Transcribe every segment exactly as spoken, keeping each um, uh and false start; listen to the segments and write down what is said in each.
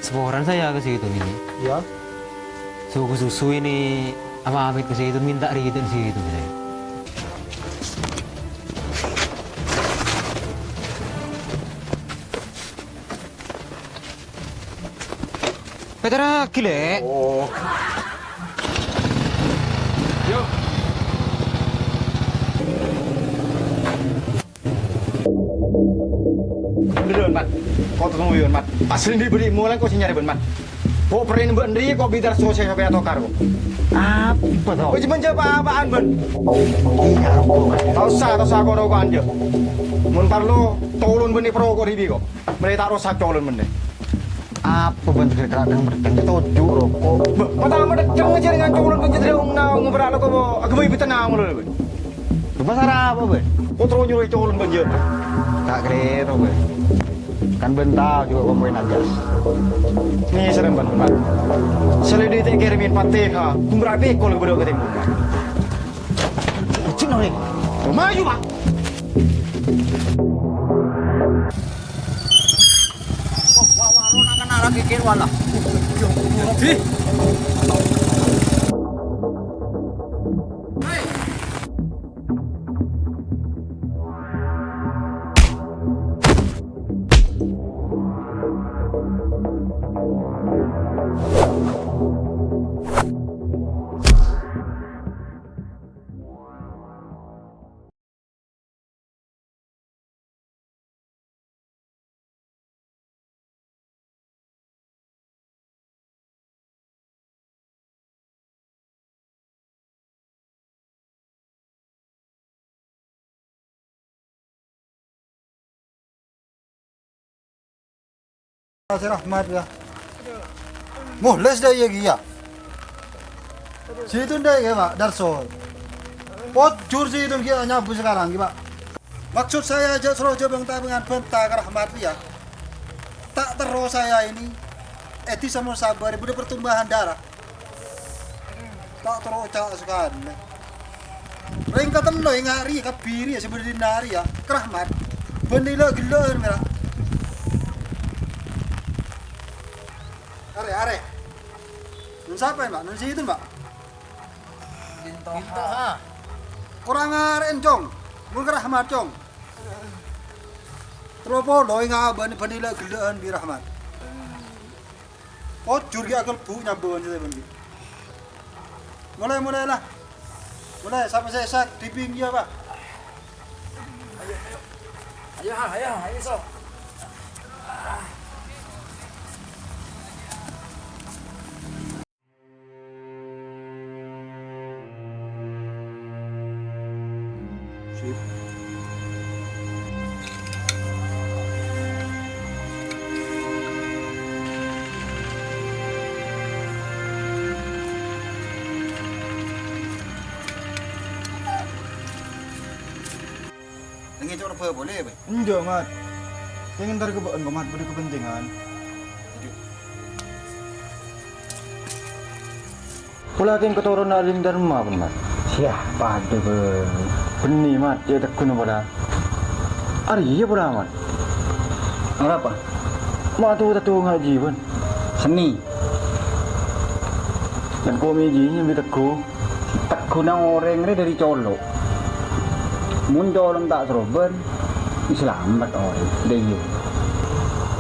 Saporana saya ke situ ini. Iya. Suku susu ini apa amit ke situ minta ridho situ saya. Pacara gile. Oh. Yo. Bendher, Mat. Kok temu yo, Mat. Pas ini beri mulai kok sing nyari ben, Mat. Kok peren mbok ndri kok bitar sose sampai atokar kok. Apa to? Wis menjawab apaan, Ben? Iya, rokok. Tak usah, tak usah kok rokokan yo. Mun parlo, tolong beni perokok ribi kok. Mele ta' rosak colon menne. Apa bân kira-kira dang medheng toju' roko'? Bâh, patama medheng aja dengan colon bân cedera wong naong ngobrol kok agama ibu tenang ngono lho. Bân. Lu pasar apa, bân? Kok terus nyuruh colon bân ya? Tak kira, bân. Kan bân tau juga kompoin aja. Nih, serem bân, bân. Selidiki kirimin Fatihah, kumrak pikul ke bedok ketemu. Cek nang ni. Maju, Pak. Wah, wah, wah, ro nak kena lagi kir wala. Di. Kasih rahmat ya. Muhlis dah iya gia. Situ ndak ya, Pak Darso. Pojur situ gia nyabu sekarang, Pak. Maksud saya aja suruh coba bang tabungan benta ke rahmat ya. Tak terus saya ini. Edi sama sabar, ibu pertumbuhan darah. Ta' toro' oca' sakalè. Rèng katello enga' rèya kabbhi rèya sè bâdâ è dinna' rèya, Ka Rahmat. Bân lè ghellâ'ân, mèra. Arè', arè'. Nun sapa, Mbak? Nun Zaitun, Mbak? Bintoha. Korang arè'en, Cong. Nun Ka Rahmat, Cong. Terro polo enga' bân, bân lè ghellâ'ân bi' Rahmat. Ojur ghi' akalbu nyabâ'ân sè bân ghi'. Molaè, molaè, la. Molaè, sapa sè èsak, diping ghi' apa? Ayo, ayo. Ayo, ha, ayo, ayo, so. Sip. Nangèng cor bâ polè, bâ? Enjâ', Mat. Kèng entar ka bâ'ân, kok, Mat, bâdâ kapentingan. Pola kèng keturunan Alim Dharma, bân, Mat. Siapa adâ, bân? Bânnè, Mat, cè' tegguna pola. Arèya pola, Mat. Arapa? Ma' to-, tato ngajhi, bân. Seni. Kan komè jiyâ nyambi tegghu. Tegghuna orèng rè dâri colo'. Mon colo' ta' soroban, salamet orèng. Dâ' iyâ.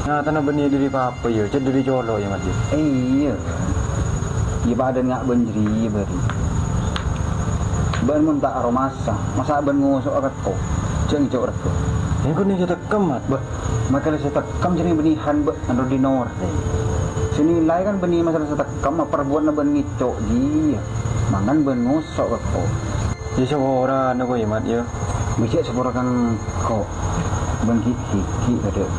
Nyatana bânnè dâri papa, yâ, cè' dâri colo', yâ, Mat, yâ? Iyâ. Yâ, padâ nga' bân jârèya, bâri. Bân mon ta' aromasa, masa' bân ngoso'a ka engko'? Jhâ' ngèco' règhâ. Yâ, engko' nèka tekkem, Mat. Bâh, makkèla sè tekkem jârèya bânnè han bâ' anu dinor, rè. Sè nilai kan bânnè masalah sè tekkem, apa buwâna bân ngèco' jiyâ. Mangan bân ngoso' ka engko'. Yâ, saporana ko, yâ, Mat, yâ. Bâjâ sapora ka engko'. Bân ghi', ghi', ghi' kadâ'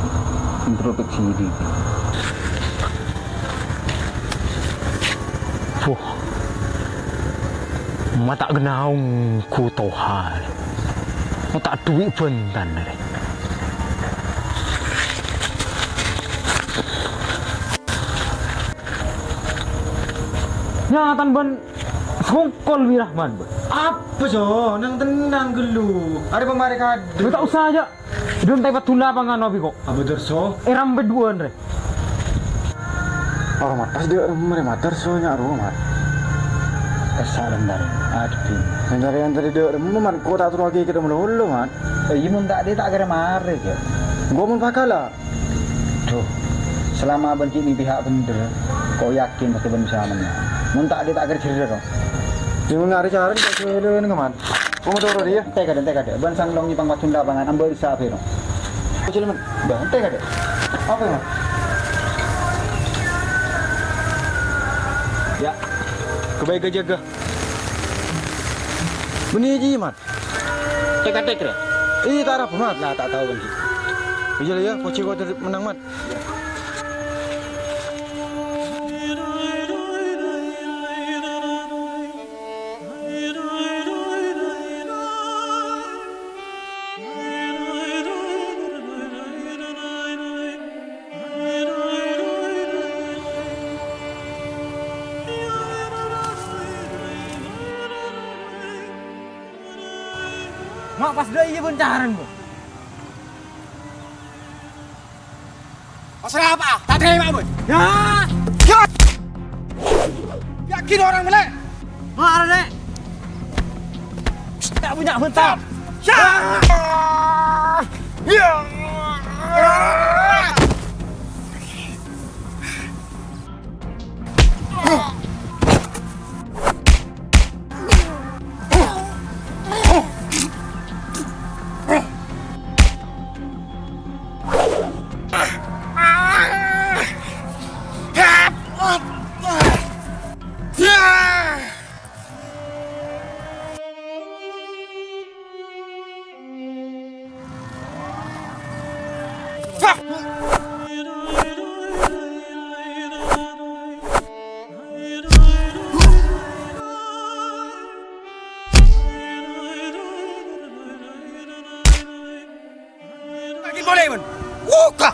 introspeksi diri. Wuh. Ma' ta' ghennaong Gu Toha. Ma' ta' dhuwi' bântan arè. Nyatana bân Songkol Wirahman, bân. Apa, Jo? Nang tennang ghâllu. Arè pamarè kadâ'. Lu ta' osa, jâ'. Dun ta' èpadhuli pangan obi, kok. Apa, Darso? Èrampè duwâ'ân, rè. Ora, Mat, pas dâ' remma rè, Mat, terro nya' rowa, Mat. Kassa' bentar, Mat. Bentar, yang tadi dâ' remma, Mat, ko' ta' terrowaghi ka dâ' malolo, Mat. Eh, iyâ, mon ta' dâ' ta' kèra marè, Cak. Engko' mon pakala. Duh, salama bân cè' mè' pèhak bhendher, ko' yakin pastè bân bisa mennang. Mon ta' dâ' ta' kèra jherrâ, ro. Iyâ, mon arè carèng, ta' jhâlân, Mat. Ko' matoro' rèya. Enté kadhâ', enté kadhâ'. Bân sanglong nyèpang pajhun lapangan, ambâ' rissa' bhâi, no. Kocèl, men. Bâh, enté kadhâ'. Apa, Mat? Ya. Kebaya jaga. Bânnè jiyâ, Mat. Tek-tek, Ra. Iyâ, ta' rabu, Mat. Lah, ta' tao, bân. Iyâ, la, ya. Pojhi ko' ter-, mennang, Mat. Ma' pas dâ' iyâ bân carèng, Bu. Masalah apa? Ta' tarèma, Bu. Ya! Ya! Yakin orang, Lè'? Mara, Lè'. Ta' punya bentar. Ya! Ya! Lagi boleh, men. Wuka.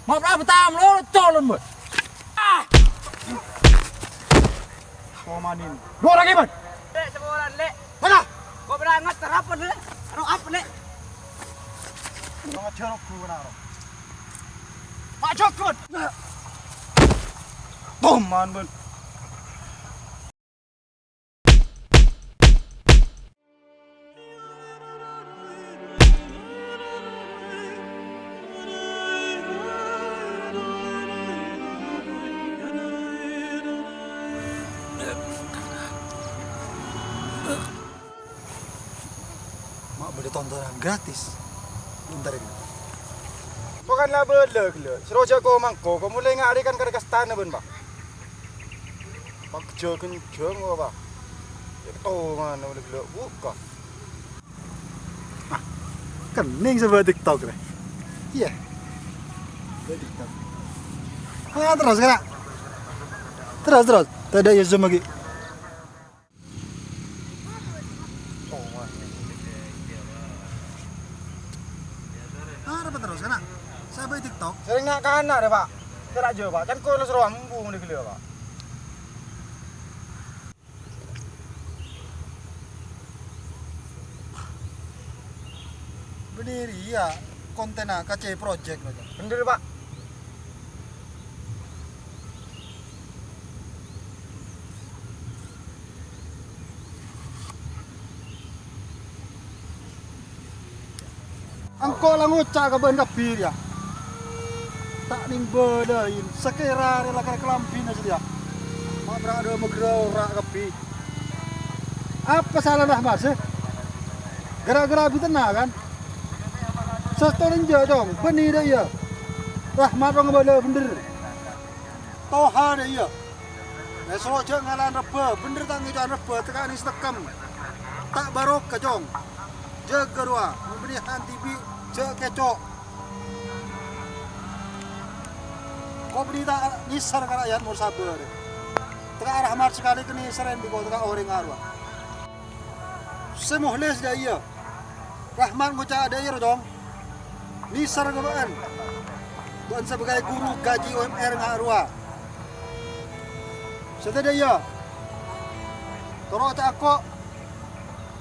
Ma' prabhu tam lo colon, Bos. Ah! Komanin. Dua lagi, Bos. Lè', sabolan, Lè'. Mana? Kok berangkat terapan, Lè'? Anu apa, Lè'? Kurang ajar aku, kenapa? Pak Jogun. Toman, Bos. Ma' bâdâ tontonan gratis. Bentar ini. Bukan la bâlâ, gellâ'. Sè roja ko mangko, ko mulai ngarikan ka kastana, bân, Pak. Pak jâ kenceng, Pak. Ya, to mana udah gellâ' buka. Ah, kening sebab TikTok, rè. Iyâ. Sebab TikTok. Ah, terros, kèra. Terros, terros. Tadâ' ya zoom lagi. Arapa terros, kana'? Sapa è TikTok? Sering na'-kana' rè, Pak. Kèra jâ, Pak. Can kono soro ambu mending gellâ', Pak. Bânnè rèya kontenna K C Project, Pak. Bhender, Pak. Engko' la ngoca' ka bâ'na kabbhi rèya. Ta' nèng bâlâi, sakèra rè lakar kalambhina satèya. Ma' bârâ' dâ' maghârâ ora kabbhi. Apa salana Rahmat, sè? Gara-gara abitana, kan? Sastona enjâ', Cong. Bânnè dâ' iyâ. Rahmat rong bâlâ bhender. Toha dâ' iyâ. Èsoro jhâ' ngalan rebbhâ, bhendher ta' ngèco'an rebbhâ, tèka' nèng sètèkkem. Ta' barokah, Cong. Jâgâ rowa, mon bânnè han dhibi' jhâ' kèco'. Ko' bânnè ta' nèsèr ka ra'yat mon sabâr. Tèka' Rahmat sakalè kanèsèrrèn bi' ko' tèka' orèng arowa. Sè mohlis dâ' iyâ. Rahmat ngoca' dâ' iyâ, Cong. Nèsèr ka bâ'ân. Bâ'ân sabâgâi ghuru ghâji U M R nga' rowa. Sè dâ' iyâ. Toro' oca' engko'.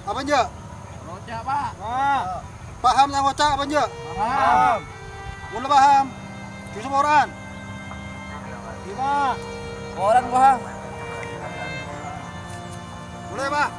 Apa enjâ'? Oca', Pak. Paham ta' ngoca' apa enjâ'? Paham. Mon la paham, jhâ' sapora'an. Iyâ, Pak. Sapora'an, Pak. Mulai, Pak.